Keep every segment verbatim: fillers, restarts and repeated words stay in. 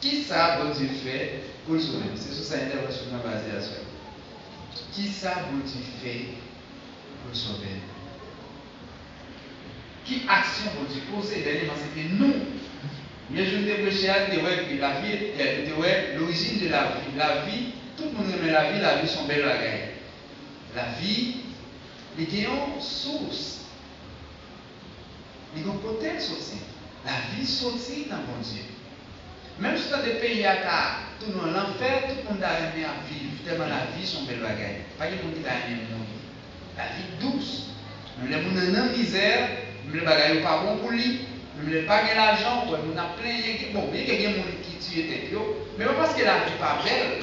Kisa Bondye fè pou l sove nou? Se sou sa entèvansyon m nan baze aswè. Kisa Bondye fè pou l sove nou? Ki aksyon Bondye poze? Dènyèman, se te nou. Premye jou nou te preche a, nou te wè ke lavi, nou te wè l'origine de la vie. Lavi, tout moun renmen lavi, lavi se yon bèl bagay. Lavi, li gen yon sous. Li gen kote l soti. Lavi soti nan Bondye. Menm si w tande peyi a ta tounen yon lanfè, tout moun ta renmen ap viv, tèlman lavi se yon bèl bagay. Pa gen moun ki ta renmen mouri. Lavi dous. Menm lè moun nan nan mizè, menm lè bagay yo pa bon pou li, menm lè l pa gen lajan, w wè moun ap plenyen, gen, bon, byen ke gen moun ki tiye tèt yo, men pa paske lavi pa bèl.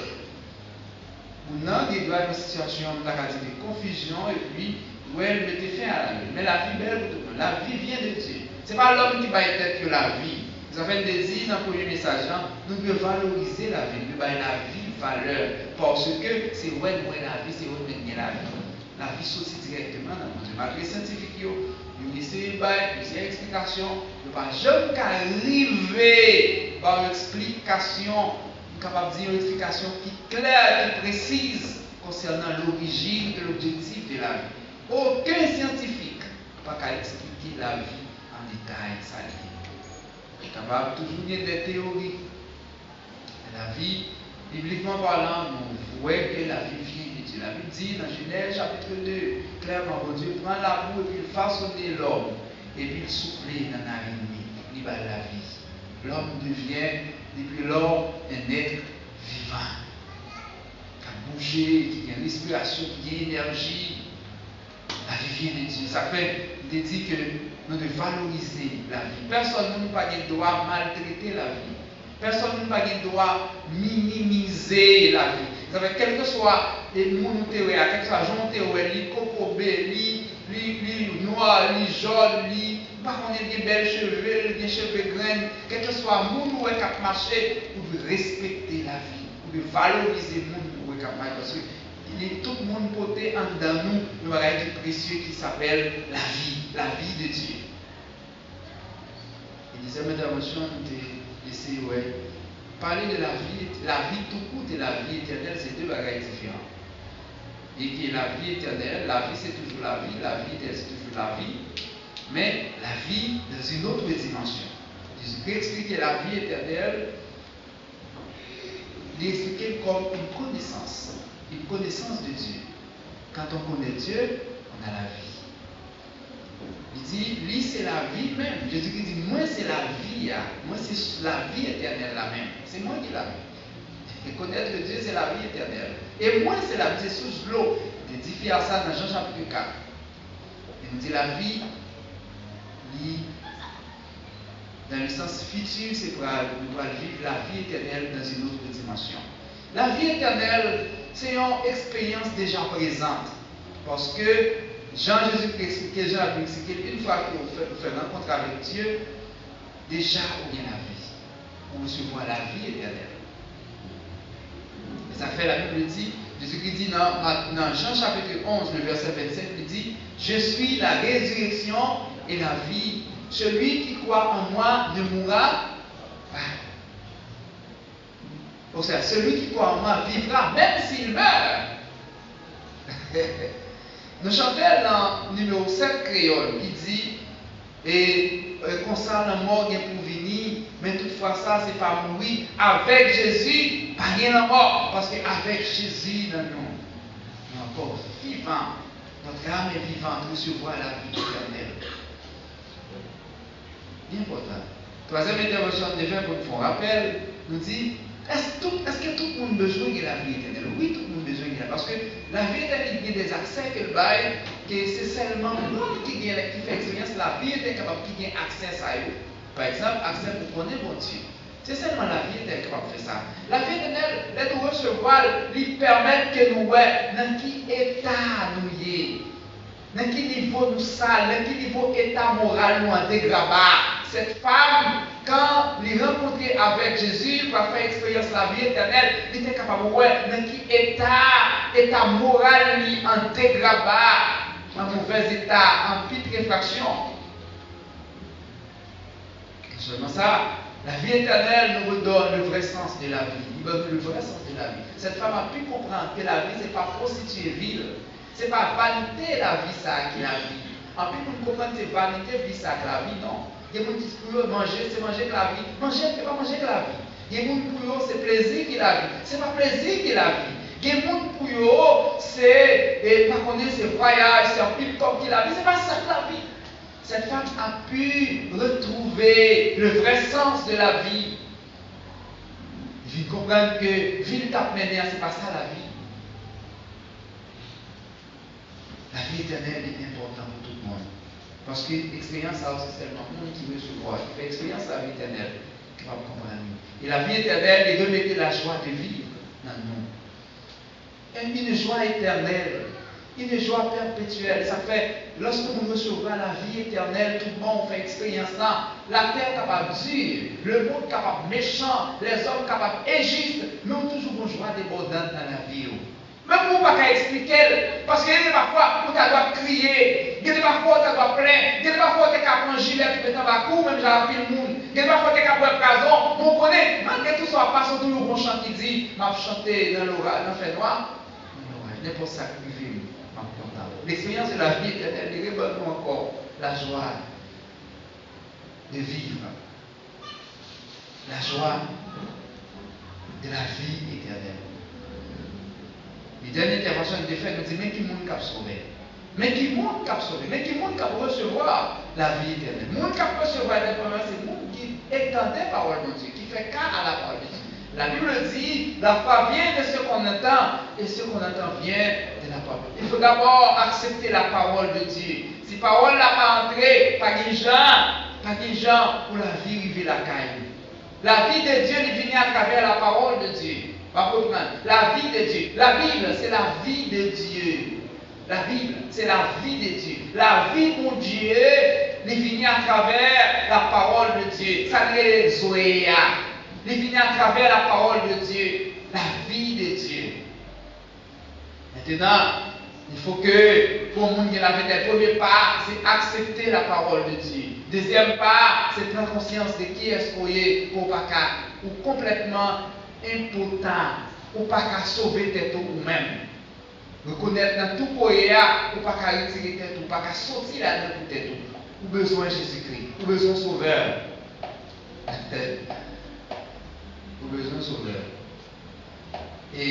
Moun nan gen dwa nan sitiyasyon, nou ta ka di, de konfizyon, epi, wè, l mete fen a lavi. Men lavi bèl pou tout moun. La vie vient de Dieu. Se pa lòm ki bay tèt yo lavi. Se sa fè n te di nan premye mesaj lan, nou dwe valorize lavi, nou dwe bay lavi valè. Paske se wè n wè lavi, se wè n mèt gen lavi. Lavi soti dirèkteman nan Bondye. Malgre syantifik yo, yo eseye bay plizyè eksplikasyon, yo pa janm ka rive ba w eksplikasyon, m kapab di yon eksplikasyon ki klè, ki presiz konsènan lorijin e lobjektif de lavi. Okenn syantifik pa ka eksplike lavi an detay, sa li ye. Li kapab toujou gen de teyori. Lavi, biblikman palan, nou wè ke lavi vyen de Dye. Labib di nan Jenèz chapit de, klèman, Bondye pran labou epi l fasone lòm, epi l soufle nan narin li, li ba l lavi. Lòm devyen, depi lò, un être vivant, k ap bouje, ki gen respirasyon, ki gen enèji. Lavi vyen de Dye. Sa fè, m te di ke nou dwe valorize lavi. Pèsonn moun pa gen dwa maltrete lavi. Pèsonn moun pa gen dwa minimize lavi. Sa fè, kèlkeswa e moun ou te wè a, kèlkeswa jan w te wè li, kokobe, li, li, li nwa, li jòn, li, m pa konnen, li gen bèl cheve, li gen cheve grenn, kèlkeswa moun ou wè k ap mache, ou dwe respekte lavi. Ou dwe valorize moun ou wè k ap mache, paske li, tout moun pote anndan nou yon bagay ki presye ki sapèl lavi, lavi de Dye. E dezyèm entèvansyon, nou te eseye wè, pale de lavi, lavi tou kout e lavi etènèl, se de bagay diferan. Byenke lavi etènèl, lavi se toujou lavi, lavi etènèl se toujou lavi, men lavi dans une autre dimension. Jezikri eksplike lavi etènèl, li eksplike l kòm une connaissance, une connaissance de Dieu. Quand on connaît Dieu, on a la vie. Li di, li se lavi menm. Jezikri di, mwen se lavi a. Mwen se lavi etènèl la menm. Se mwen ki lavi. E connaître Dieu, c'est la vie éternelle. E mwen se lavi, se sous dlo. Li te di fi a sa nan Jan chapit kat. E nou di lavi, li, dans le sens futur, se pral, nou pral viv lavi etènèl dans une autre dimension. Lavi etènèl, se yon eksperyans deja prezan. Paske, jan Jezikri eksplike, jan Labib eksplike, yon fwa ke ou fè, ou fè rankontre avèk Dye, deja ou gen lavi. Ou resevwa lavi etènèl. E sa fè Labib di, Jezikri di nan, nan Jan chapit onz, le vèsè vennsenk, li di, Je suis la résurrection et la vie. Celui qui croit en moi ne mourra pas. Observe, celui qui croit en moi vivra même s'il meurt. Nou chante l nan nimewo sèt kreyòl ki di, e, e, konsa lanmò gen pou vini, men toutfwa sa se pa mouri. Avèk Jezi, pa gen lanmò, paske avèk Jezi nan nou, nou ankò vivan. Notre âme est vivante, resevwa lavi etènèl. Li enpòtan. Twazyèm entèvansyon nou te fè pou n fè yon rapèl, nou di, èske tout, èske tout moun bezwen gen lavi etènèl? Wi, tout moun bezwen gen lavi. Paske lavi etènèl gen de aksè ke l bay, ke se sèlman moun ki gen, ki fè eksperyans lavi etènèl kapab ki gen aksè sa yo. Pa egzanp, aksè pou konnen Bondye. Se sèlman lavi etènèl kapab fè sa. Lavi etènèl, lè nou resevwa l, li pèmèt ke nou wè nan ki eta nou ye. Nan ki nivo nou sal, nan ki nivo eta moral nou an degraba. Cette femme, quand li rankontre avèk Jezi, pral fè eksperyans lavi etènèl, li te kapab wè nan ki eta, eta moral li an degraba, an movèz eta, an pitrefraksyon. Non sèlman sa, La vie éternelle nous redonne le vrai sens de la vie. Li ban nou le vrai sens de la vie. Cette femme a pu comprendre que la vie, c'est pas prostituer ville. Se pa vanite lavi sa a ki lavi. Anpil moun konprann se vanite vi sa a k lavi, non. Gen moun ki pou yo manje, se manje k lavi. Manje, se pa manje k lavi. Gen moun pou yo se plezi ki lavi. Se pa plezi ki lavi. Gen moun pou yo se, e, pa konnen se vwayaj, se anpil kòb ki lavi. Se pa sa k lavi. Cette femme a pu retrouver le vrai sens de la vie. Li vin konprann ke vi l t ap mennen an, se pa sa lavi. Lavi etènèl li enpòtan pou tout moun. Paske eksperyans sa yo, se sèlman moun ki resevwa, ki fè eksperyans lavi etènèl, ki kapab konprann li. Et la vie éternelle est de mettre la joie de vivre nan nou. Une joie éternelle, une joie perpétuelle. Sa fè, lòske moun resevwa lavi etènèl, tout bon, ou fè eksperyans la, latè kapab di, lemonn kapab mechan, lèzòm kapab enjis, men ou toujou gon jwa debòdan nan lavi w. Menm ou pa ka eksplike l, paske gen de pafwa ou ta dwe ap kriye, gen de pafwa ou ta dwe ap plen, gen de pafwa ou te ka pran jilèt ou met anba kou w, menm jan anpil moun, gen de pafwa ou te ka bwè pwazon, men ou konnen, malgre tou sa w ap pase, ou toujou gon chan ki di, m ap chante nan lora, nan fènwa, nan loraj, nenpòt sa k rive m, m ap kontan. L'expérience de la vie éternelle li reban nou ankò la joie de vivre. La joie de la vie éternelle. Li dènye entèvansyon li te fè, nou di, men ki moun k ap sove. Men ki moun k ap sove. Men ki moun k ap resevwa lavi etènèl. Moun k ap resevwa lavi etènèl, se moun ki tande pawòl Bondye, ki fè ka a la parole de Dieu. La Bible dit, la foi vient de ce qu'on entend, et ce qu'on entend vient de la parole. Il faut d'abord accepter la parole de Dieu. Si pawòl la pa antre, pa gen jan, pa gen jan pou lavi rive lakay ou. Lavi de Dye, li vini atravè la parole de Dieu. W ap reprann. Lavi de Dye. La Bible, c'est la vie de Dieu. La Bible, c'est la vie de Dieu. Lavi Bondye, li vini atravè la parole de Dieu. Sa n rele Zoe a. Li vini atravè la parole de Dieu. Lavi de Dye. Mentnan, il faut que pou yon moun gen lavi etènèl, premye pa a, se aksepte la parole de Dieu. Dezyèm pa a, se pran konsyans de kiyès ke w ye, ke w pa ka, ou konplètman enpotan, ou pa ka sove tèt ou ou menm. Rekonèt nan tou ke w ye a, ou pa ka retire tèt ou, ou pa ka soti ladan pou tèt ou. Ou bezwen Jezikri, ou bezwen Sovè. Ou bezwen Sovè. E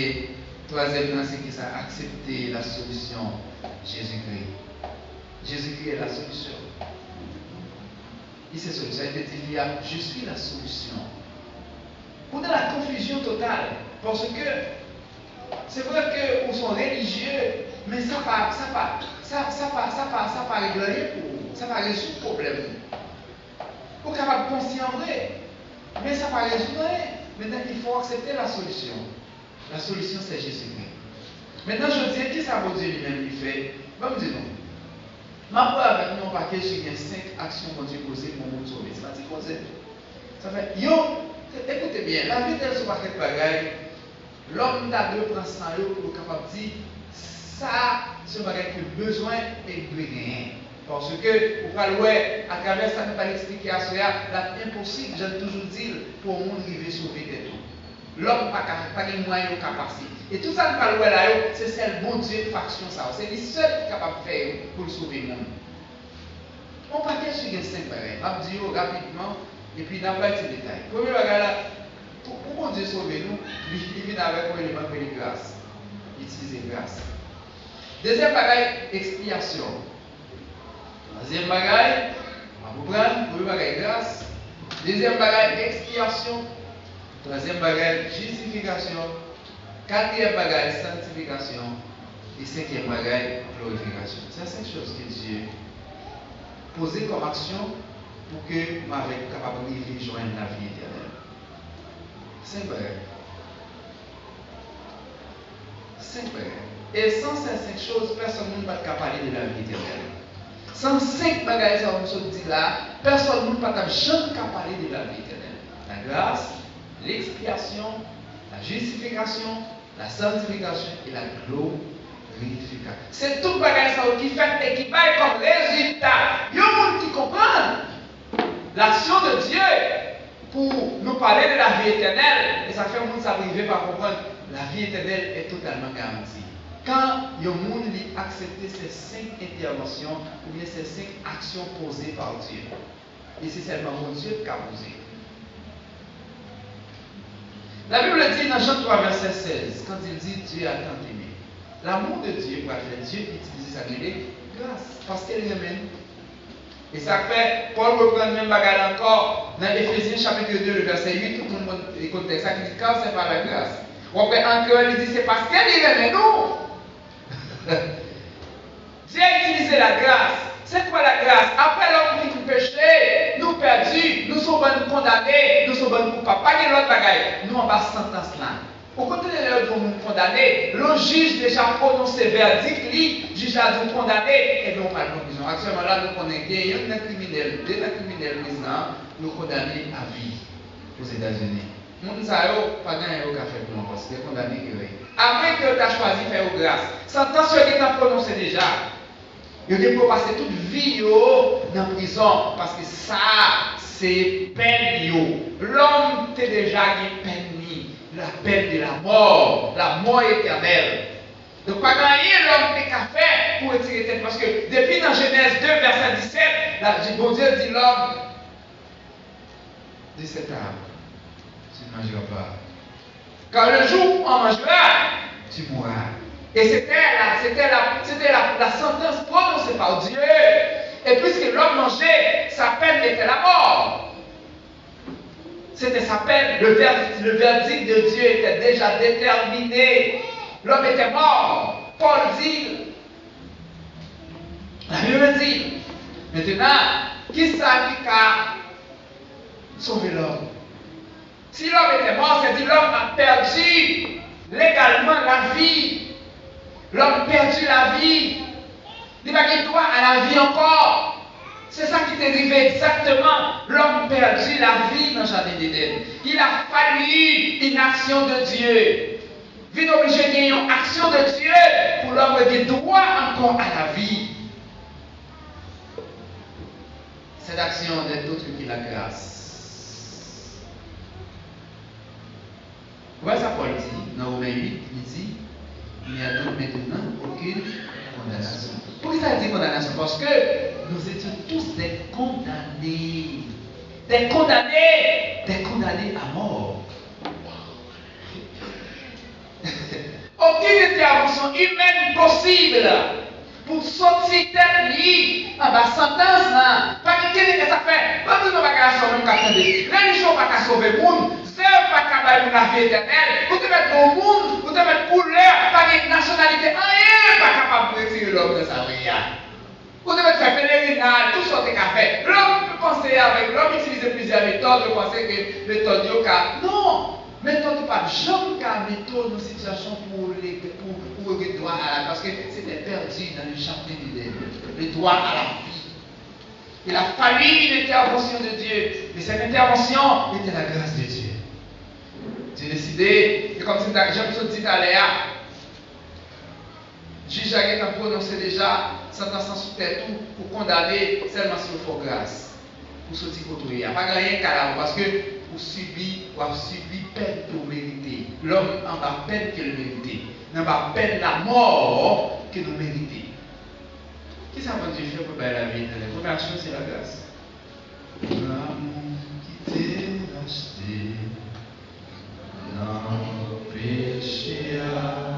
twazyèm nan, se ki sa? Aksepte la solisyon Jezikri. Jezikri est la solution. Li se solisyon. Li te di li a, je suis la solution. Ou nan la konfizyon total. Paske se vre ke ou se yon relijye, men sa pa, sa pa, sa, sa pa, sa pa, sa pa regle anyen pou ou. Sa pa rezoud pwoblèm ou. Ou kapab konsyan vre, men sa pa rezoud anyen. Mentnan, il faut accepter la solution. La solution, c'est Jésus-Christ. Mentnan, jodi a, kisa Bondye li menm li fè? Ban m di nou. M ap pale avèk nou yon pakèt ki gen senk aksyon Bondye poze pou yon moun sove. Se pa ti koze. Sa fè, yon, ekoute byen, lavi etènèl se yon pakèt bagay. Lòm ta dwe pran san yo pou yo kapab di, sa a se yon bagay ke l bezwen e l dwe genyen. Paske ou pral wè, atravè sa nou pral eksplike aswè a, l ap enposib, jan n toujou di l, pou yon moun rive sove tèt ou. Lòm pa ka, pa gen mwayen yo ka pase. E tout sa n pral wè la yo, se sèl Bondye k fè aksyon sa yo. Se li sèl ki kapab fè yo pou l sove moun. Yon pakèt ki gen senk bagay. M ap di yo rapidman, epi n ap bay ti detay. Premye bagay la, pou, pou Bondye sove nou, li, li vin avèk yon eleman ki rele gras. Li itilize gras. Dezyèm bagay, ekspyasyon. Twazyèm bagay, m ap reprann, premye bagay, gras. Dezyèm bagay, ekspyasyon. Twazyèm bagay, jistifikasyon. Katriyèm bagay, sanktifikasyon. E senkyèm bagay, glorifikasyon. Se senk choz ke Dye poze kòm aksyon pou ke m avèk ou kapab rive jwenn lavi etènèl. Senk bagay. Senk bagay. E san sè senk choz, pèsonn moun pa t ka pale de lavi etènèl. San senk bagay sa yo m sot di la, pèsonn moun pa t ap janm ka pale de lavi etènèl. La grâce, l'expiation, la justification, la sanctification et la glorification. Se tout bagay sa yo ki fèt e ki bay kòm rezilta yon moun ki konprann l'action de Dieu. Pou nou pale de lavi etènèl, e sa fè moun sa rive pa konprann, lavi etènèl est totalement garantie. Kan yon moun li aksepte se senk entèvansyon oubyen se senk aksyon poze pa Dye. E se sèlman Bondye ki ka poze. La Bible dit dans Jean trois verset seize, quand il dit Dieu a tant aimé. L'amour de Dieu, pral fè Dye itilize sa ki rele gras, paske li renmen nou. E sa k fè Pòl reprann menm bagay la ankò nan Efezyen chapit de, le vèsè uit, tout moun konn, konn tèks la ki di, car c'est par la grâce. W ap wè an kreyòl, li di, se paske li renmen nou. Dye itilize lagras. Se kwa lagras? Apre lòm fin peche, nou pèdi, nou se yon bann kondane, nou se yon bann koupab. Pa gen lòt bagay. Nou anba santans la. Ou konn tande lè yo di yon moun kondane, lè yon jij deja pwononse vèdik li, jij la di w kondane, ebyen ou pral nan prizon. Aktyèlman la, nou konnen gen youn nan kriminèl, de nan kriminèl prezidan an, yo kondane a vi Ozetazini. Moun sa yo, pa gen anyen yo ka fè pou yo ankò, se de kondane ke yo ye. Amwenke yo ta chwazi fè yo gras. Santans yo gentan pwononse deja. Yo gen pou yo pase tout vi yo nan prizon, paske sa a se pèn yo. Lòm te deja gen pèn li, la pèn de la mò, la mò etènèl. Donk, pa gen anyen lòm te ka fè pou retire tèt, paske depi nan Jenèz de, vèsè disèt, la, Bondye di lòm, de cette arbre, tu ne mangeras pas. Car le jour où tu en mangeras, tu mourras. Et c'était la, c'était la, c'était la, la sentence prononcée par Dieu. Et puisque l'homme mangeait, sa peine était la mort. C'était sa peine. Le ver-, le verdict de Dieu était déjà déterminé. L'homme était mort. Paul dit, la Bible dit, maintenant, qui ça qui a sauvé l'homme? Si lòm etè mò, sètadi lòm ap pèdi legalman lavi. Lòm pèdi lavi. Li pa gen dwa a lavi ankò. Se sa ki te rive egzakteman. Lòm pèdi lavi nan jaden Edenn. Il a fallu une action de Dieu. Vin oblije gen yon aksyon de Dye pou lòm gen dwa ankò a lavi. Cette action n'est autre que la grâce. Ou wè sa Pòl di nan Women uit, li di, il n'y a donc maintenant aucune condamnation. Poukisa l di kondanasyon? Paske nous étions tous des condamnés. Des condamnés, des condamnés à mort. Okenn entèvansyon imèn posib pou soti tèt li anba santans lan. Pa gen kenn sa fè. Ban nou yon bagay sa menm k ap tande. Relijyon pa ka sove moun. Zèv pa ka bay moun lavi etènèl. Ou te mèt bon moun, ou te mèt koulè, pa gen nasyonalite, anyen pa kapab retire lòm nan sa peyi a. Ou te mèt fè pelerinaj, tout sa w te ka fè. Lòm panse avèk, lòm itilize plizyè metòd, yo panse ke metòd yo ka. Non! Metòd ou p ap janm ka mete w nan sitiyasyon pou w leve, pou, pou w gen dwa a la, paske se te pèdi dans le jardin d'Éden, le droit à la vie. Il a fallu une intervention de Dieu, et cette intervention était la grâce de Dieu. Dieu décidé, se kòmsi, jan m sot di talè a, Jij la gentan pwononse deja santans lan sou tèt ou pou kondane sèlman si yo fè w gras pou soti kote w ye a. Pa gen anyen k ka lave w paske ou sibi, w ap sibi pèn ke w merite. Lòm anba pèn ke l merite. N anba pèn lamò ke nou merite. Kisa Bondye fè pou l bay lavi etènèl? Premye aksyon se lagras. L'amour qui t'a racheté nan peche a.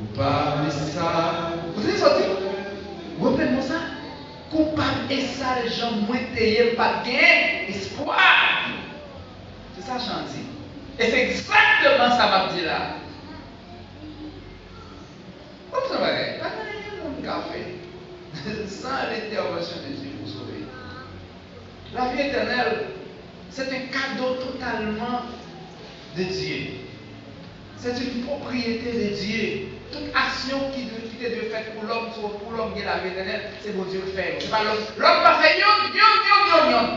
Koupab e sal. Ou tande sa w di? Reprann non sa. Koupab e sal jan mwen te ye, m pa t gen espwa. Se sa chan an di. E se egzakteman sa m ap di la. Konprann bagay, pa gen anyen moun ka fè san lentèvansyon de Dye pou sove. Lavi etènèl, c'est un cadeau totalement de Dieu. C'est une propriété de Dieu. Tout aksyon ki dwe, ki te dwe fèt pou lòm, pou lòm gen lavi etènèl, se Bondye ki fè yo. Se pa lòm. Lòm pa fè yonn, yonn, yonn, yonn, yonn.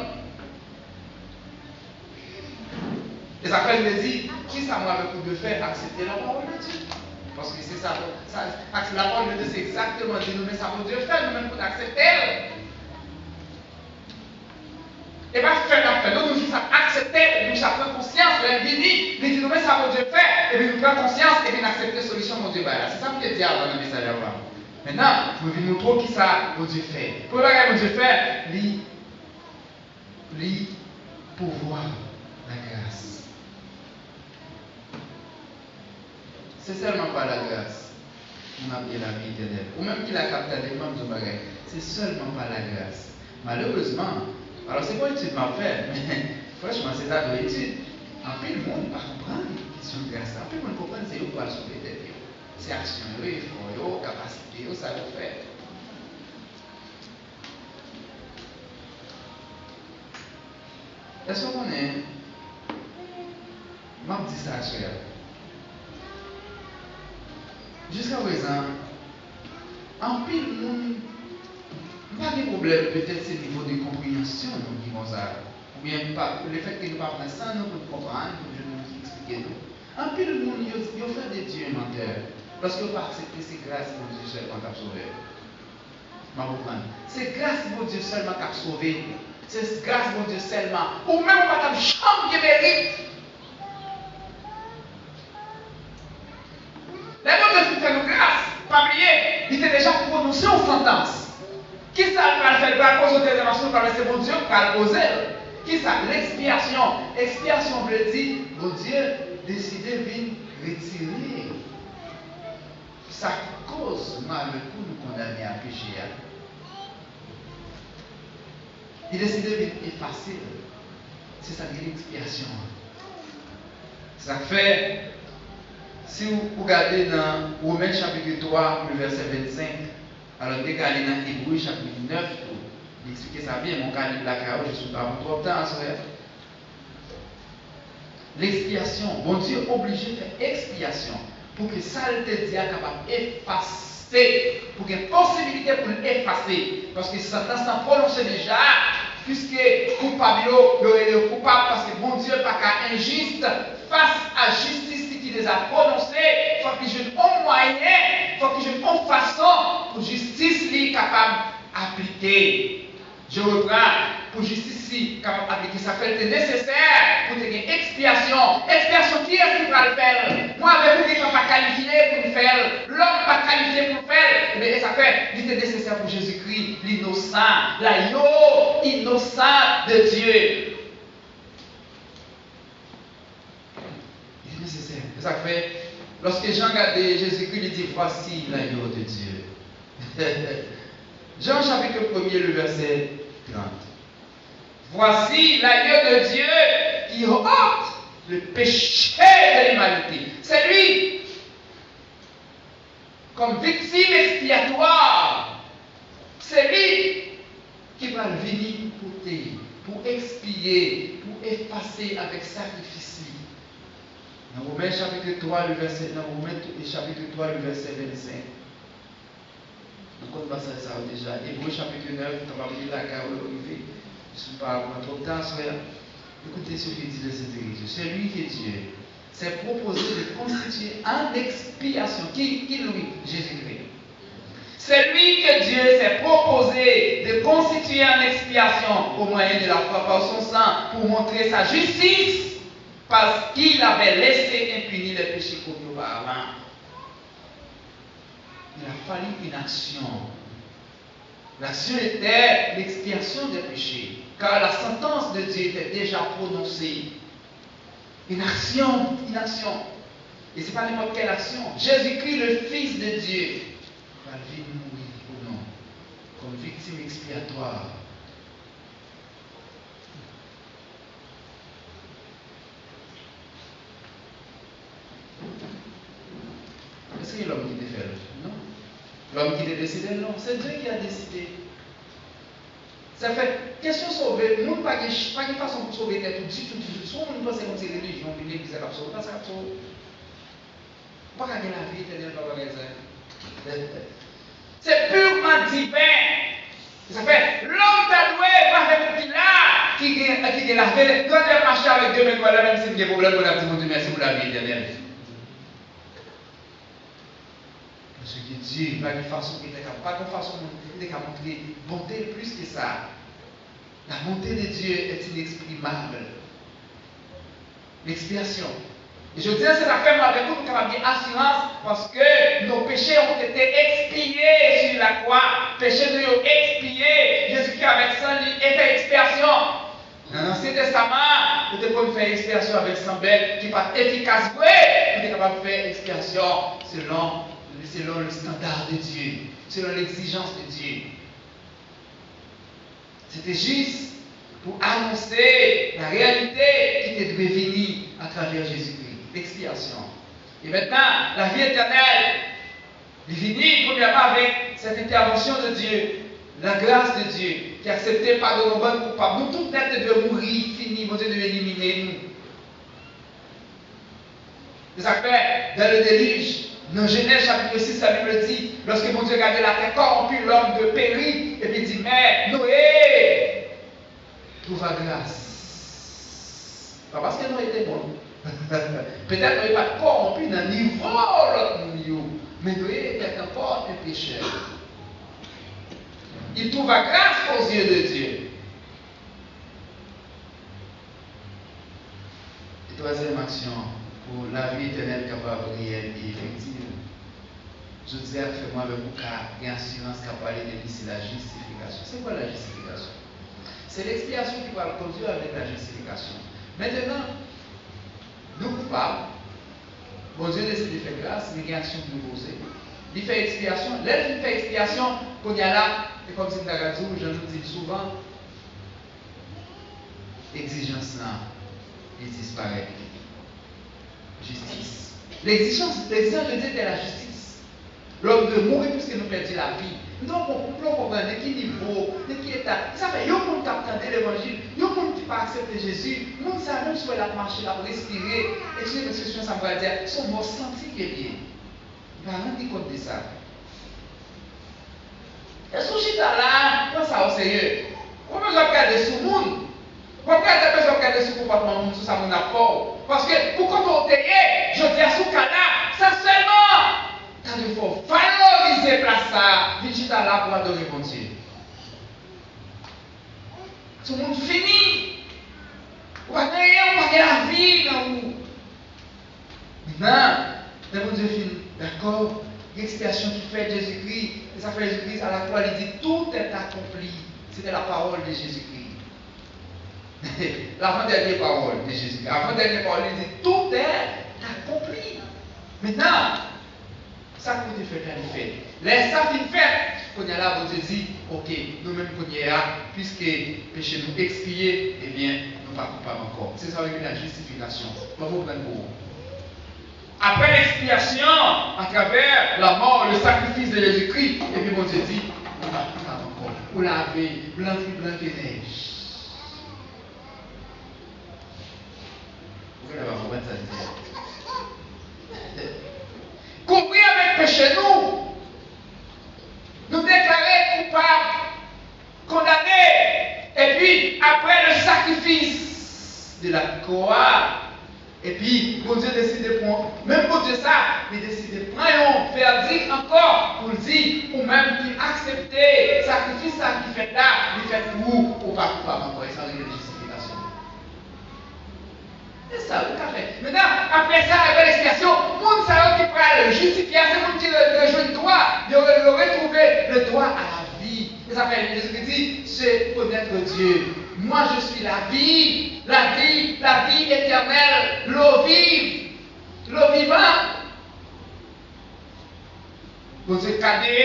E sa fè l te di, kisa mwen avèk ou dwe fè? Aksepte la parole de Dieu. Paske se sa, sa, ak la parole de Dieu, se egzakteman di nou, men sa Bondye fè, nou menm pou n aksepte l. E pa fè n ap fè, nou, nou jis Sa pran konsyans, lè l vini, li di nou, "Men sa Bondye fè," epi nou pran konsyans, epi n aksepte solisyon Bondye bay la. Se sa m te di avan nan mesaj avan. Mentnan, mwen vin montre w kisa Bondye fè. Premye bagay Bondye fè, li, li pouvwa, lagras. Se sèlman pa lagras pou n ap gen lavi etènèl. Ou menm ki la k ap tande m, ban m di w bagay. Se sèlman pa lagras. Malerezman, alò se pa etid m ap fè, men franchman, se ta dwe etid. Anpil moun pa konprann kesyon gras la. Anpil moun konprann se yo k pral sove tèt yo. Se aksyon yo, efò yo, kapasite yo, sa yo fè. Èske w konnen, m ap di sa aswè a. Jiskaprezan, anpil moun, m pa gen pwoblèm, petèt se nivo de konpreyansyon nou ki konsa. Oubyen pa, lefètke nou pa pran san nou pou n konprann, pou n jwenn moun ki eksplike nou. Anpil moun, yo, yo fè de Dye mantè, paske yo pa aksepte se gras Bondye sèlman k ap sove yo. M ap reprann. Se gras Bondye sèlman k ap sove. Se gras Bondye sèlman. Ou menm ou pa t ap janm gen merit. Lè Bondye fin fè nou gras, pa bliye, li te deja pwononse yon santans. Kisa l pral fè? Li pral poze yon dezyèm aksyon, li pral fè se Bondye k pral poze l. Kisa? Lekspyasyon. Ekspyasyon vle di Bondye deside vin retire sa ki koz malè pou nou kondane a peche a. Li deside vin efase l. Se sa k rele ekspyasyon an. Se sa k fè, si w, ou gade nan Women chapit twa, le vèsè vennsenk, alò, n te ka li nan Ebre chapit nèf tou. Li eksplike sa byen, men w ka li l lakay ou, jis ou pa pran twòp tan aswè a. Lekspyasyon, Bondye oblije fè ekspyasyon pou ke sa l te di a kapab efase, pou gen posibilite pou l efase, paske santans lan pwononse deja, piske koupab yo, yo rele yo koupab, paske Bondye pa ka enjis, fas a jistis li ki deja pwononse, fòk li jwenn yon mwayen, fòk li jwenn yon fason pou jistis li kapab aplike. Je reprends, pou jistis li kapab aplike, sa fè l te nesesè pou te gen ekspyasyon. Ekspyasyon, kiyès ki pral fè l? Mwen avèk ou, nou pa kalifye pou n fè l. Lòm pa kalifye pou l fè l. Ebyen, e sa fè, li te nesesè pou Jezikri, li inosan. L'agneau innocent de Dieu. Li te nesesè. Se sa k fè, lòske Jan gade Jezikri, li di, Voici l'agneau de Dieu. Jean chapitre premier, le verset trente. Voici l'agneau de Dieu qui ôte le péché de l'humanité. C'est lui. Kòm viktim ekspyatwa, se li ki pral vini pou pote, pou ekspye, pou efase avèk sakrifis li. Nan Women chapit twa, le vèsè, nan Women chapit twa, le vèsè vennsenk. Nou konn pasaj sa yo deja. Ebre chapit nèf, ou kapab li lakay ou lè w rive. Jis pou pa pran twòp tan aswè a. Écoutez ce que dit le Saint Écriture. C'est lui que Dieu s'est proposé de constituer en expiation. Qui, qui lui? Jésus-Christ. C'est lui que Dieu s'est proposé de constituer en expiation au moyen de la foi par son sang pour montrer sa justice, parce qu'il avait laissé impunis les péchés commis auparavant. Il a fallu une action. L'action était l'expiation des péchés, car la sentence de Dieu était déjà prononcée. Une action, une action. Et c'est pas n'importe quelle action. Jésus-Christ, le Fils de Dieu, va venir mourir pour nous, comme victime expiatoire. Èske se lòm ki te fè l? Non. Lòm ki te deside l? Non. Se Dye ki a deside. Sa fè, kesyon sove, moun pa gen, pa gen fason pou sove tèt ou ditou, ditou. Si yon moun panse kòmsi relijyon, vin legliz la k ap sove, pa sa k ap sove w. Ou pa ka gen lavi etènèl pa bagay sa yo. Se pirman diven. Sa fè, lòm ta dwe mache pou ki la, ki gen, ki gen lavi, grandè mache avèk de men dwat la, menm si m gen pwoblèm, pou n ap di Bondye mèsi pou lavi etènèl. Paske Dye, pa gen fason ki te ka, pa gen fason moun te ka montre bonte l plis ke sa. La bonté de Dieu est inexprimable. Lekspyasyon. E jodi a, se sa k fè mwen avèk ou, nou kapab gen asirans, paske nos péchés ont été expiés sur la croix. Peche nou yo ekspiye, Jezikri avèk san li e fè ekspyasyon. Nan Ansyen Testaman an, yo te konn fè ekspyasyon avèk san bèt ki pa t efikas vre, yo te kapab fè ekspyasyon selon, selon le standard de Dieu, selon l'exigence de Dieu. Se te jis pou anonse la réalité ki te dwe vini atravè Jezikri, lekspyasyon. E mentnan, lavi etènèl, li vini premyèman avèk cette intervention de Dieu, la grâce de Dieu, ki aksepte padone yon bann koupab. Nou tout nèt te dwe mouri, fini, Bondye dwe elimine nou. Se sa k fè, dans le déluge, nan Jenèz chapit sis, Labib di, lòske Bondye gade latè kòwonpi, l'homme de péri, epi di, mais Noé trouva grâce. Pa paske Noé te bon. Petèt Noé pa t kòwonpi nan nivo lòt moun yo, men Noé était encore un pécheur. Il trouva grâce aux yeux de Dieu. E twazyèm aksyon, pou lavi etènèl kapab reyèl e efektiv, jodi a, fè mwen avèk ou ka gen asirans k ap pale de li, se la jistifikasyon. Se kwa la jistifikasyon? Se lekspyasyon ki pral kondui avèk la jistifikasyon. Mentnan, nou koupab, Bondye deside fè gras, li gen aksyon pou l poze. Li fè ekspyasyon. Lè l fin fè ekspyasyon, kounye a la, e kòmsi m ta ka di w, jan nou di l souvan, egzijans lan, li disparèt. Jistis. L'exigence, l'exigence de Dieu était la justice. L'homme doit mourir puisque nous perdons la vie. M ta konprann, m ta konprann nan ki nivo, nan ki eta. Sa fè yon moun k ap tande levanjil, yon moun ki pa aksepte Jezi, moun sa menm si w wè l ap mache, l ap respire, eskize m ekspresyon sa m pral di a, se yon mò santi ke l ye. Li pa rann li kont de sa. Èske w chita la, pran sa o serye? Ou bezwen ap gade sou moun. W ap gade, bezwen ap gade sou konpòtman moun, sou sa moun ap fè w. Paske pou kote w te ye, jodi a sou ka la, sa sèlman ta dwe fè w valorize plas sa a, vin chita la pou adore Bondye. Sou moun fini. Ou pa gen anyen, ou pa gen lavi nan ou. Mentnan, lè Bondye fin dakò, gen ekspyasyon ki fèt, Jezikri, e sa fè Jezikri, à la croix, li di, tout est accompli. C'était la parole de Jésus-Christ. L'avant-dernière parole de Jésus-Christ. Avant-dernière parole, li di, tout est accompli. Mentnan, sa k pou te fèt la, li fèt. Lè sa fin fèt, kounye a la, Bondye di, oke, nou menm kounye a, piske peche nou ekspiye, ebyen, nou pa koupab ankò. Se sa yo rele la jistifikasyon. Mwen konprann pou ou. Après l'expiation, à travers la mort, le sacrifice de Jésus-Christ, epi Bondye di, ou pa koupab ankò. Ou lave, blan pi blan ke nèj. Ou genlè pa konprann sa m di a. Kouvri avèk peche nou. Nou deklare koupab, kondane. Epi, après le sacrifice de la croix, epi Bondye deside pran, menm Bondye sa, li deside pran yon vèdik ankò pou l di, ou menm ki aksepte sakrifis sa ki fèt la, li fèt pou ou, ou pa koupab ankò. E sa rele jistifikasyon. Se sa, ou ka fè. Mentnan, apre sa, apre lekspyasyon, moun sa yo ki pral jistifye a, se moun ki re-, rejwenn dwa, yo re-, yo retwouve le droit à la vie. E sa fè Jezikri di, c'est connaître Dieu. Moi, je suis la vie, la vie, la vie éternelle, l'eau vive, l'eau vivante. Bondye gade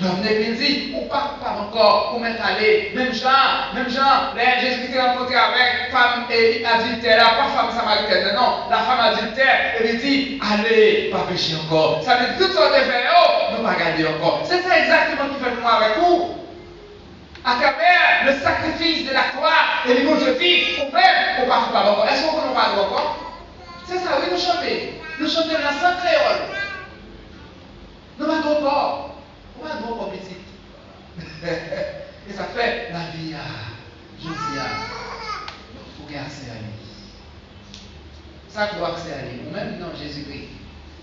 lòm nan epi l di, ou pa koupab ankò, ou mèt ale. Menm jan, menm jan, lè Jezikri te rankontre avèk fanm e adiltè la, pa fanm samaritèn nan, non, la femme adultère, epi l di, ale, pa peche ankò. Sa vle di tout sa w te fè yo, nou pa gade ankò. Se sa egzakteman ki fèt mwen avèk ou. Atravè le sacrifice de la croix, epi Bondye di, ou menm, ou pa koupab ankò. Èske w konnen w pa dwe ankò? Se sa, wi, nou chante. Nou chante l nan san kreyòl. Nou pa dwe ankò. Ou pa dwe ankò, pitit. E sa k fè, lavi a, jodi a, ou gen aksè a li. Sa k ba w aksè a li? Ou menm? Non, Jezikri.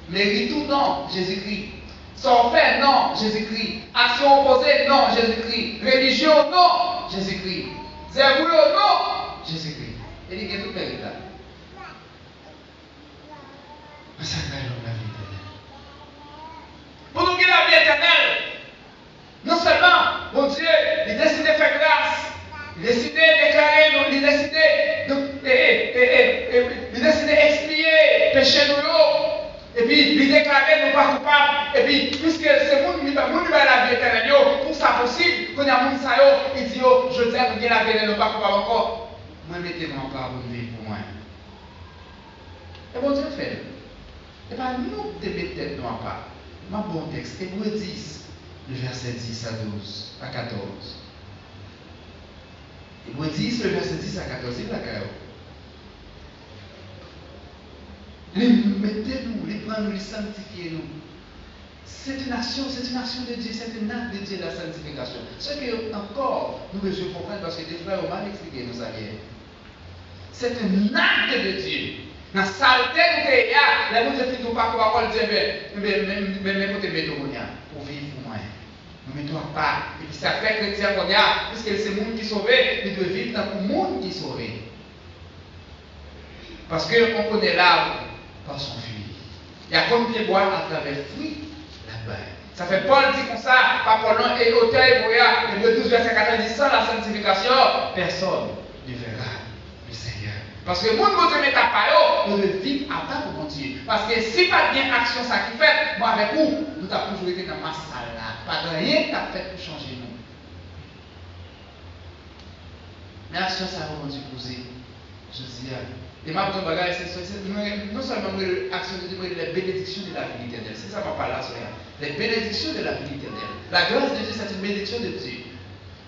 Merit ou? Non, Jezikri. Sa w fè? Non, Jezikri. Aksyon w poze? Non, Jezikri. Relijyon w? Non, Jezikri. Zèv ou yo? Non, Jezikri. E li gen tout merit la. Epi, piske se moun li bay, moun li bay lavi etènèl yo, pou sa posib, kounye a moun sa yo, li di yo, jodi a nou gen lavi etènèl, nou pa koupab ankò. Mwen mete nou apa pou n viv pou mwen. E Bondye fè l. E pa nou ki te met tèt nou apa. M ap ba w yon tèks, Ebre dis, le vèsè dis a douz, a katòz. Ebre dis, le vèsè dis a katòz, li lakay ou. Li mete nou, li pran nou, li sanktifye nou. C'est une action, c'est une action de Dieu, c'est un acte de Dieu, la sanctification. Ce que encore, nou bezwen konprann, paske defwa yo mal eksplike nou sa l ye. C'est un acte de Dieu. Nan salte nou te ye a, lè Bondye fin di w pa koupab ankò, l di, enben, enben, men, men, men kote m mete w kounye a, pou w viv pou mwen. Nou mete w apa. Epi sa fè kretyen kounye a, piske l se moun ki sove, li dwe viv tankou moun ki sove. Parce que on connaît l'arbre par son fruit. Y a konn pyebwa atravè fwi l ap bay. Sa fè Pòl di konsa, pa Pòl non, e otè Ebre a, Ebre douz vèsè katòz di, sans la sanctification, personne ne verra le Seigneur. Paske moun Bondye met apa yo, yo dwe viv apa pou Bondye. Paske si pa t gen aksyon sa ki fèt, mwen avèk ou, nou t ap toujou rete nan mas sal la. Pa t anyen k t ap fèt pou chanje nou. Men aksyon sa yo Bondye poze jodi a. E m ap di yon bagay, se, se, se, mwen, non sèlman mwen rele aksyon de Dye, mwen rele les bénédictions de la vie éternelle. Se sa m ap pale aswè a. Les bénédictions de la vie éternelle. La grâce de Dieu, c'est une bénédiction de Dieu.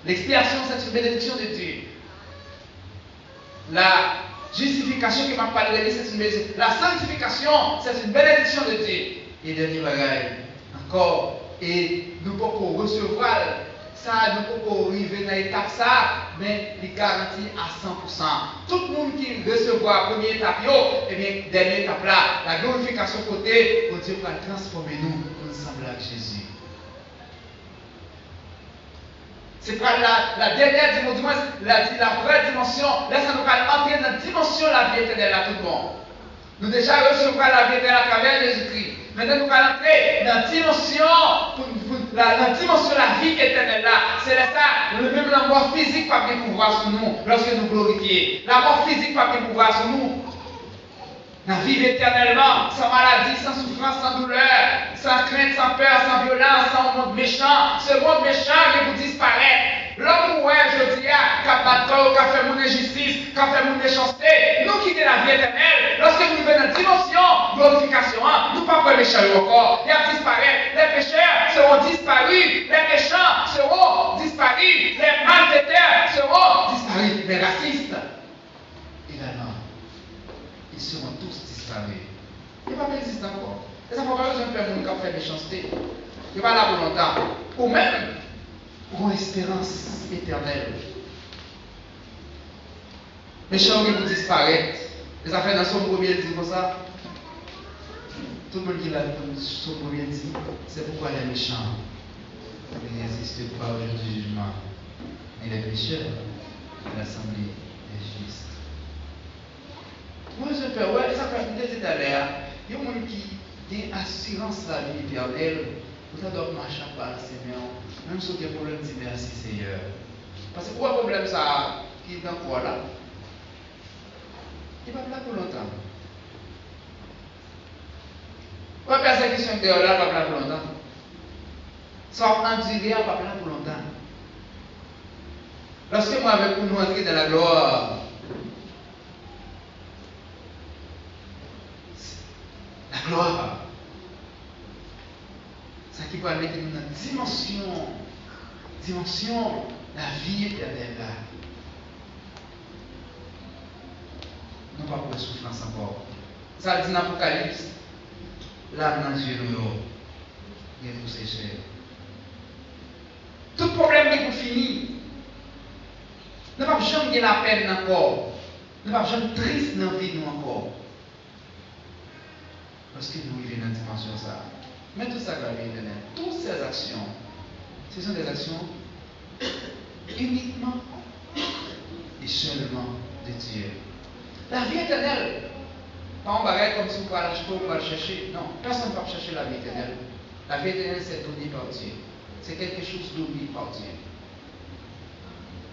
L'expiation, c'est une bénédiction de Dieu. La justification ke m ap pale de li, c'est une bénédiction. La sanctification, c'est une bénédiction de Dieu. E dènye bagay ankò, e nou poko resevwa l, sa a nou poko rive nan etap sa a, men li garanti a san pou san. Tout moun ki resevwa premye etap yo, ebyen, dènye etap la, la glorifikasyon kote Bondye pral transfòme nou pou n sanble ak Jezi. Se pral la, la dènyè dimansyon, dimwens, la, la vrè dimansyon, lè sa nou pral antre nan dimansyon lavi etènèl la tout bon. Nou deja resevwa lavi etènèl atravè Jezikri. Mentnan nou pral antre nan dimansyon, pou, pou, la, nan dimansyon lavi etènèl la. Se lè sa, menm lanmò fizik p ap gen pouvwa sou nou, lòske nou glorifye. Lanmò fizik p ap gen pouvwa sou nou. N a viv etènèlman, san maladi, san soufrans, san doulè, san krent, san pè, san vyolans, san yon mond mechan. Se mond mechan gen pou disparèt. Lòm ou wè jodi a k ap bat kò yo, k ap fè moun enjistis, k ap fè moun mechanste, nou ki gen lavi etènèl, lòske nou rive nan dimansyon glorifikasyon an, nou p ap wè mechan yo ankò. Y ap disparèt. Les pécheurs seront disparus. Les méchants seront disparus. Les malfaiteurs seront disparus. Les racistes également, ils seront tous disparus. Yo p ap egziste ankò. E sa fè w pa bezwen pè moun k ap fè mechanste. Yo pa la pou lontan. Ou menm, ou gon esperans etènèl. Mechan yo gen pou disparèt. E sa fè nan Sòm premye l di konsa, tout moun ki la nan Sòm premye di, c'est pourquoi les méchants ne résistent pas au jour du jugement, ni les pécheurs à l'assemblée des justes. Mwen, je fè, wè, e sa fè m te di talè a, yon moun ki gen asirans lavi etènèl, ou ta dwe ap mache ap balanse men w, menm si w gen pwoblèm, di, mèsi, Seyè. Paske ou wè pwoblèm sa a ki nan kò w la, li p ap la pou lontan. Ou wè pèsekisyon k dèyè w la, l p ap la pou lontan. Sa w ap andire a p ap la pou lontan. Lòske mwen avèk ou nou antre dans la gloire, la gloire, sa ki pral mete nou nan dimansyon, dimansyon lavi etènèl la. Nou p ap wè soufrans ankò. Sa l di nan Apokalips, lam nan zye nou yo gen pou seche. Tout pwoblèm gen pou fini. Nou p ap janm gen lapèn nan kò. Nou p ap janm tris nan vi nou ankò. Lòske nou rive nan dimansyon sa a. Men tout sa k lavi etènèl, toutes ces actions, ce sont des actions uniquement et seulement de Dieu. Lavi etènèl pa yon bagay kòmsi ou pral achte, ou pral chèche. Non, pèsonn p ap chèche lavi etènèl. Lavi etènèl, c'est donné par Dieu. C'est quelque chose donné par Dieu.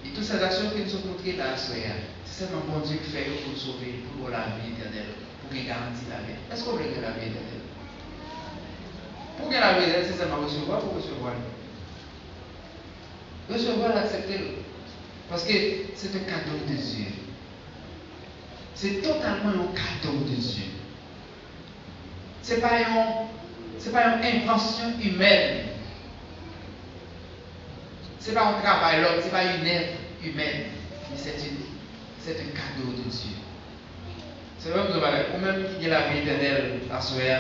E tout sèt aksyon ke n sot montre la aswè a, se sèlman Bondye k fè yo pou l sove, pou l ba w lavi etènèl, pou w gen garanti lavi a. Èske w vle gen lavi etènèl? Pou gen lavi etènèl, se sèlman resevwa pou resevwa l. Resevwa l, aksepte l. Paske se un cadeau de Dieu. Se totalman yon kado de Dye. Se pa yon, se pa yon envansyon imèn. Se pa yon travay lòm, se pa une œuvre humaine. Men c'est une, c'est un cadeau de Dieu. Se vre, m di w bagay, ou menm ki gen lavi etènèl aswè a,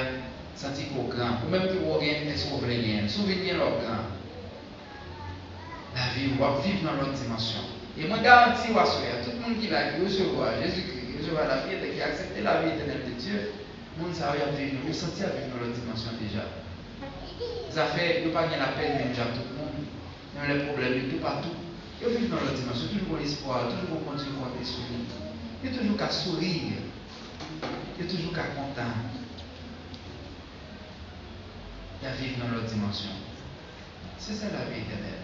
santi ke w gran. Ou menm ki wè w gen, èske w vle genyen l? Si w vin gen lè w gran, lavi w ap viv nan lòt dimansyon. E mwen garanti w aswè a, tout moun ki la, ki resevwa Jezikri, ki resevwa lavi etènèl, ki aksepte lavi etènèl de Dye, moun sa yo, y ap viv, yo santi y ap viv nan lòt dimansyon deja. Zafè, yo pa gen lapè menm jan ak tout moun. Menm lè pwoblèm yo toupatou, yo viv nan lòt dimansyon, toujou gon espwa, toujou gon Bondye konte sou li. Yo toujou ka souri, yo toujou ka kontan. Y ap viv nan lòt dimansyon. Se sa lavi etènèl.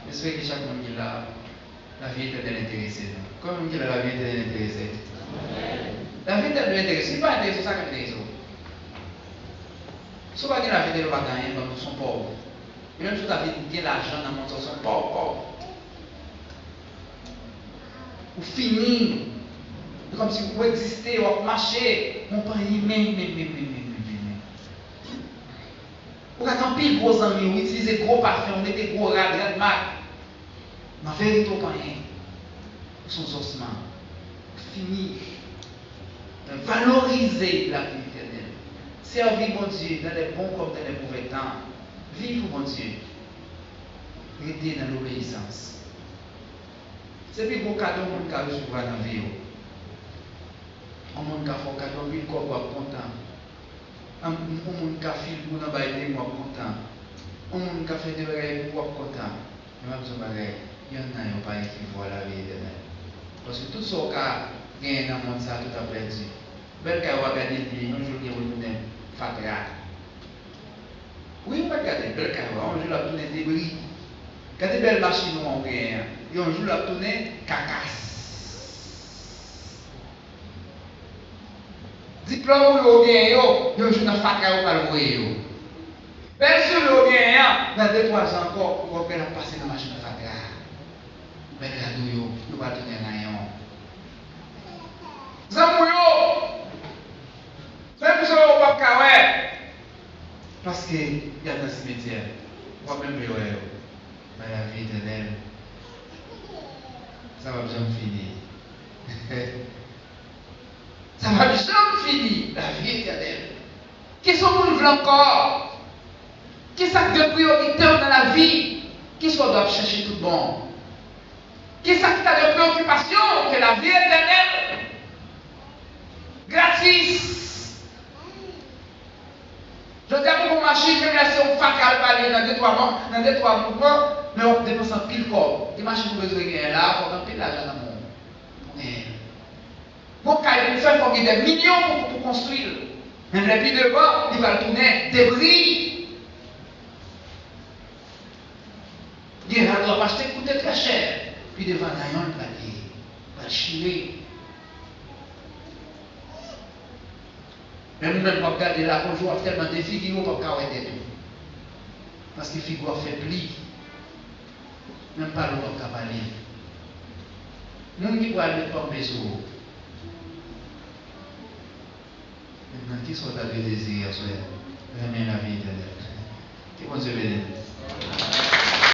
M espere ke chak moun ki la, lavi etènèl enterese nou. Konbyen moun ki la, lavi etènèl enterese? Lavi etènèl enterese. Si li pa enterese w, sa k ap enterese w? Si w pa gen lavi etènèl, ou pa gen anyen, ban m di w, se yon pòv. E menm si w ta vin gen lajan nan mond sa, w se yon pòv, pòv. Ou fini. E kòmsi ou egziste, w ap mache, men w pa anyen, men, men, men. Ou ka gen anpil gwo zanmi, ou itilize gwo pafen, ou mete gwo rad, rad mak. Nan verite, ou pa anyen. Ou se yon zòsman. Ou fini. Valorize lavi etènèl. Sèvi Bondye dans les bons comme dans les mauvais temps. Viv pou Bondye. Rete nan lobeyisans. Se pi gwo kado yon moun ka resevwa nan vi w. Yon moun ka fè w kado anpil kòb, w ap kontan. Yon moun ka fil pou w nan bay de mwa, w ap kontan. Yon moun ka fè de bagay pou w, w ap kontan. Men m ap di w yon bagay, yonn nan yo pa ekivwa lavi etènèl. Paske tout sa w ka genyen nan mond sa a, tout ap pèdi. Bèl kay ou a, gade l byen, yon jou l gen pou l tounen fatra. Wi, ou mèt gade l, bèl kay ou a, yon jou l ap tounen debri. Gade bèl machin ou an ou genyen an, yon jou l ap tounen kakas. Diplòm ou yo ou genyen yo, yon jou nan fatra yo pral voye yo. Bèl soulye ou genyen an, nan de twa zan ankò, ou wè l ap pase nan machin fatra a. Bèl rad ou yo, yo pral tounen rayon. Zanmi w yo, menm jan yo ou p ap ka wè, paske y ap nan simetyè, ou p ap menm vle wè yo. Men lavi etènèl, sa p ap janm fini. Sa p ap janm fini, lavi etènèl. Kisa w moun vle ankò? Kisa k de priyorite w nan lavi? Kisa w dwe ap chèche tout bon? Kisa ki ta de preyokipasyon w ke lavi etènèl gratis? Jodi a, pou gon machin, menm lè se yon fatra l pale nan de twa mwa, nan de twa mouvman, men w ap depanse anpil kòb. Gen machin ou bezwen genyen la, fòk anpil lajan nan men w pou genyen l. Gon kay pou w fè, fòk gen dè milyon pou, pou konstwi l. Men lè pi devan, li pral tounen debri. Gen rad w ap achte koute trè chè, pi devan rayon l pral ye, pral chire. Menm ou menm w ap gade la, yon jou w ap tèlman defigire w p ap ka wè tèt ou. Paske figi w ap fè pli. Menm pale w p ap ka pale. Moun ki pral met panpe sou ou. Mentnan, kisa w ta dwe dezire aswè a? Renmen lavi etènèl. Ke Bondye beni nou.